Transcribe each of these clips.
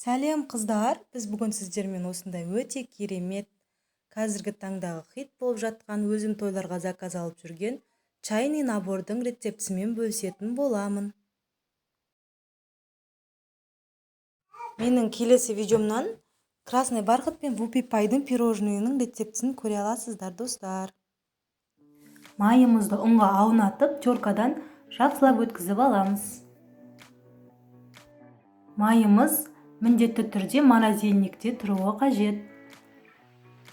Сәлем, қыздар! Біз бүгін сіздермен осындай өте керемет, қазіргі таңдағы хит болып жатқан, өзім тойларға заказ алып жүрген чайный набордың рецептісімен бөлісетін боламын. Менің келесі видеомнан красный бархат пен вупи пайдың пирожныйының рецептісін көре аласыздар, достар. Майымызды ұнға аунатып, теркадан жақсылап өткізіп аламыз. Майымыз міндетті түрде морозильникте тұруы қажет.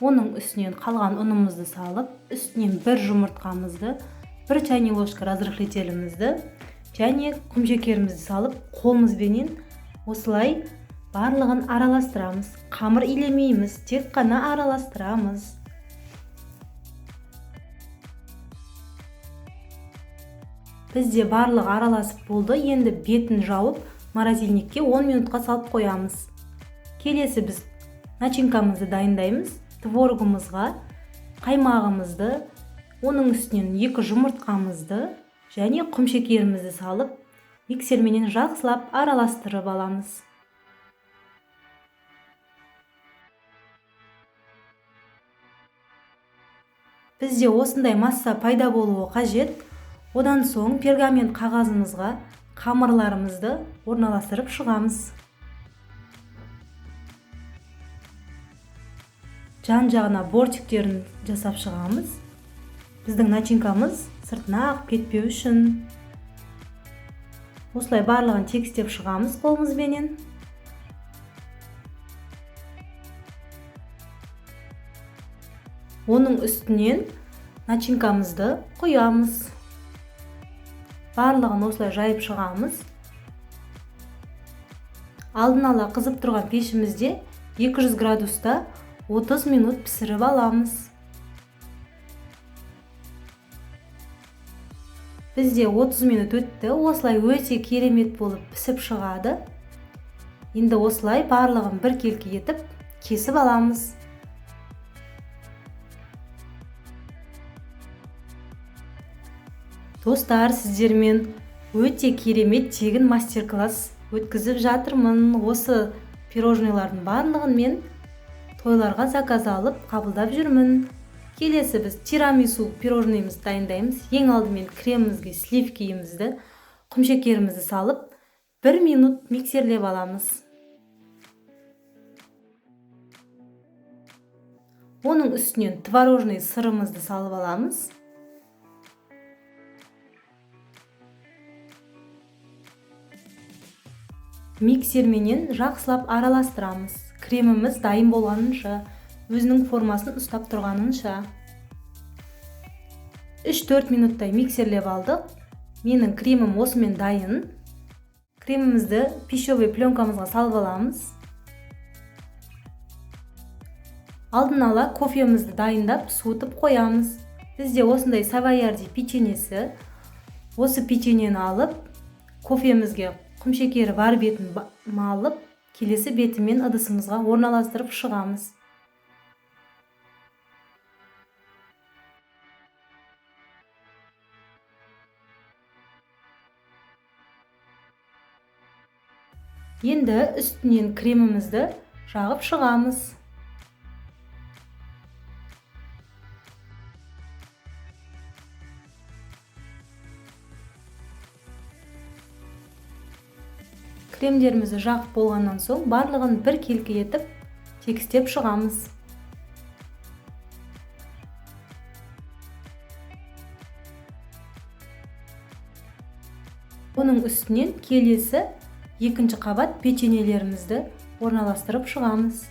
Оның үстінен қалған ұнымызды салып, үстінен бір жұмыртқамызды, бір чайный ложка разрыхлителімізді және құмшекерімізді салып, қолымызбенен осылай барлығын араластырамыз. Қамыр илемейміз, тек қана араластырамыз. Бізде барлығы араласып болды. Енді бетін жауып, морозильникке 10 минутқа салып қоямыз. Келесі біз начинкамызды дайындаймыз. Творогымызға қаймағымызды, оның үстінен 2 жұмыртқамызды және құмшекерімізді салып, миксерменен жақсылап араластырып аламыз. Бізде осындай масса пайда болуы қажет. Одан соң пергамент қағазымызға қамырларымызды орналастырып шығамыз. Жан-жағына бортиктерін жасап шығамыз. Біздің начинкамыз сыртына ағып кетпеу үшін. Осылай барлығын тегістеп шығамыз қолымызбенен. Оның үстінен начинкамызды құямыз. Барлығын осылай жайып шығамыз. Алдын ала қызып тұрған пешімізде 200 градуста 30 минут пісіріп аламыз. Бізде 30 минут өтті. Осылай өте керемет болып пісіп шығады. Енді осылай барлығын біркелкі етіп кесіп аламыз. Достар, сіздермен өте керемет тегін мастер-класс өткізіп жатырмын. Осы пирожныйлардың барлығын мен тойларға заказ алып қабылдап жүрмін. Келесі біз тирамису пирожныйымызды дайындаймыз. Ең алдымен кремімізге сливкиімізді, құмшекерімізді салып, 1 минут миксерлеп аламыз. Оның үстінен творожный сырымызды салып аламыз. Миксерменен жақсылап араластырамыз. Креміміз дайын болғанынша, өзінің формасын ұстап тұрғанынша. 3-4 минуттай миксерлеп алдық. Менің кремім осымен дайын. Кремімізді пищевой пленкамызға салып аламыз. Алдын ала кофемізді дайындап, суытып қоямыз. Бізде осындай савоярди печеньесі. Осы печеньені алып, кофемізге құмшекері бар бетін малып, келесі бетімен ыдысымызға орналастырып шығамыз. Енді үстінен кремімізді жағып шығамыз. Кремдерімізді жағып болғаннан соң барлығын біркелкі етіп тегістеп шығамыз. Оның үстінен келесі екінші қабат печеньелерімізді орналастырып шығамыз.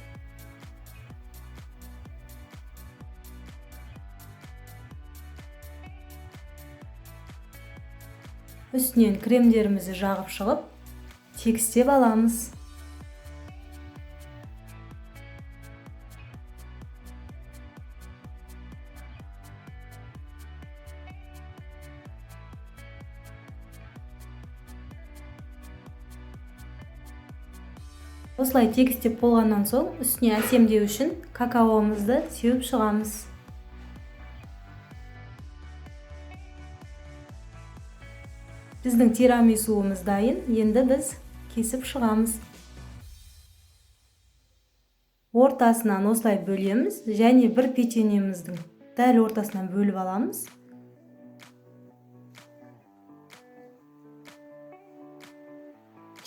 Үстінен кремдерімізді жағып шығып, тегістеп аламыз. Осылай тегістеп болғаннан соң үстіне әсемдеу үшін какаомызды сеуіп шығамыз. Біздің тирамисуымыз дайын. Енді біз кесіп шығамыз. Ортасынан осылай бөлеміз және бір печеньеміздің дәл ортасынан бөліп аламыз.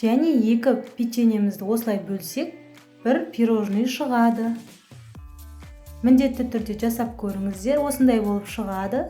Және екі печеньемізді осылай бөлсек, бір пирожный шығады. Міндетті түрде жасап көріңіздер, осындай болып шығады.